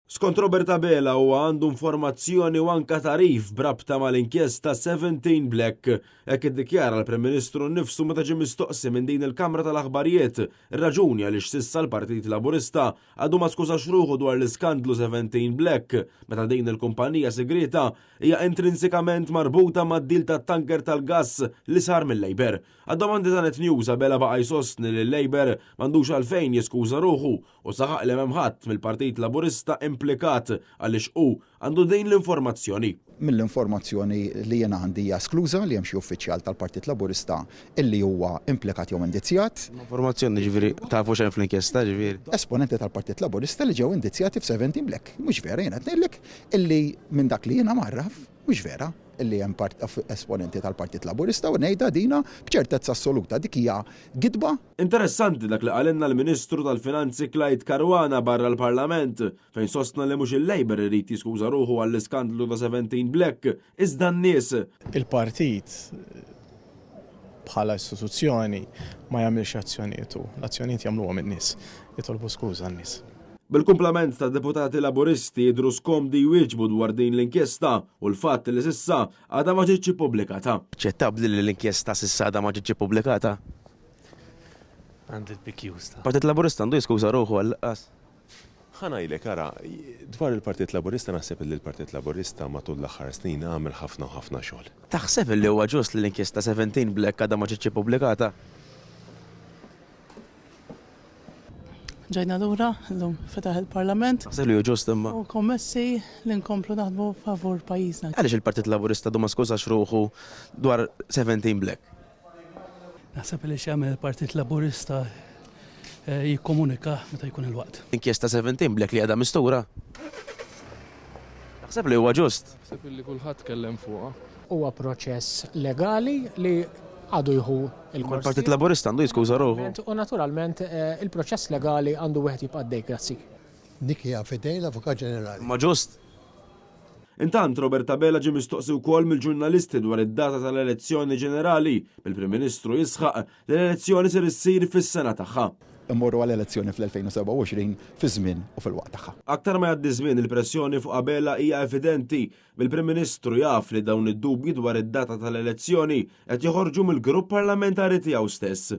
Skont Robert Abela huwa għandu informazzjoni u anka tagħrif b'rabta mal-inkjesta 17 Black. Hekk iddikjara l-Prim Ministru nnifsu meta ġie mistoqsi minn din il-Kamra tal-Aħbarijiet ir-raġuni għaliex s'issa l-Partit Laburista għadu ma skużax ruħu dwar l-iskandlu 17 Black meta din il-kumpanija sigrieta hija intrinsikament marbuta mad-deal tat-tanker tal-gass li sar mil-Labour. Għad-domandi ta' Net News Abela baqa' jsostni li l-Labour m'għandux għalfejn jiskuża ruħu u saħaq li m'hemm ħadd mill-Partit Laburista implikat għaliex hu għandu din l-informazzjoni. Mill-informazzjoni li jiena għandi hija eskluża li hemm xi uffiċjal tal-Partit Laburista illi huwa implikat jew indizzjat. Informazzjoni ġifieri tafu x'hemm fl-inkjesta ġifieri? Esponenti tal-Partit Laburista li ġew indizzjati f'17 Black. Mhux vera, jiena qed ngħidlek illi minn dak li jiena mgħarraf, mhux vera illi hemm esponenti tal-Partit Laburista u ngħidha dina b'ċertezza assoluta. Dik hija gidba. Interessanti dak li qalilna l-Ministru tal-Finanzi Clyde Caruana barra l-Parlament, fejn sostna li mhux il-Labour irid jiskuża ruħu għall-iskandlu ta' 17 Black, iżda n-nies. Il-partit bħala istituzzjoni ma jagħmilx azzjonijiet hu, l-azzjonijiet jagħmluhom in-nies. Jitolbu skuża n-nies. Bil-kumplament ta' deputati Laburisti jidhru skomdi jwieġbu dwar din l-inkjesta u l-fatt li s'issa għadha ma ġietx ippubblikata. Aċċettabbli li l-inkjesta s'issa għadha ma ġietx ippubblikata? Għandi l-PQs ta'. Partit Laburista għandu jiskuża ruħu għall-inqas. Ħa ngħidlek, ara, dwar il-Partit Laburista naħseb li l-Partit Laburista matul l-aħħar snin għamel ħafna u ħafna xogħol. Taħseb li huwa ġust li l-inkjesta 17 Black għadha ma ġietx ippubblikata? Ġejna lura, illum fetaħ il-Parlament. Taħseb li hu ġust imma? U kommessi li nkomplu naħdmu favur pajjiżna. Għaliex il-Partit Laburista għadu ma skużax ruħu dwar 17 Black? Naħseb li x'jagħmel il-Partit Laburista jikkomunikah meta jkun il-waqt. Inkjesta 17 Black li għadha mistura? Taħseb li huwa ġust? Naħseb illi kulħadd tkellem fuqha. Huwa proċess legali li għadu jieħu l-kors tiegħu. Il-Partit Laburista għandu jiskuża ruħu. U naturalment il-proċess legali għandu wieħed jibqa' għaddej. Grazzi. Dik hija f'idejn l-Avukat Ġenerali. Imma ġust? Intant, Robert Abela ġie mistoqsi wkoll mill-ġurnalisti dwar id-data tal-elezzjoni ġenerali, bil-Prim Ministru jisħaq li l-elezzjoni ser issir fis-sena tagħha. Immorru għal elezzjoni fl-2027 fiż-żmien u fil-waqt tagħha. Aktar ma jgħaddi ż-żmien il-pressjoni fuq Abela hija evidenti, bil-Prim Ministru jaf li dawn id-dubji dwar id-data tal-elezzjoni qed joħorġu mill-grupp parlamentari tiegħu stess.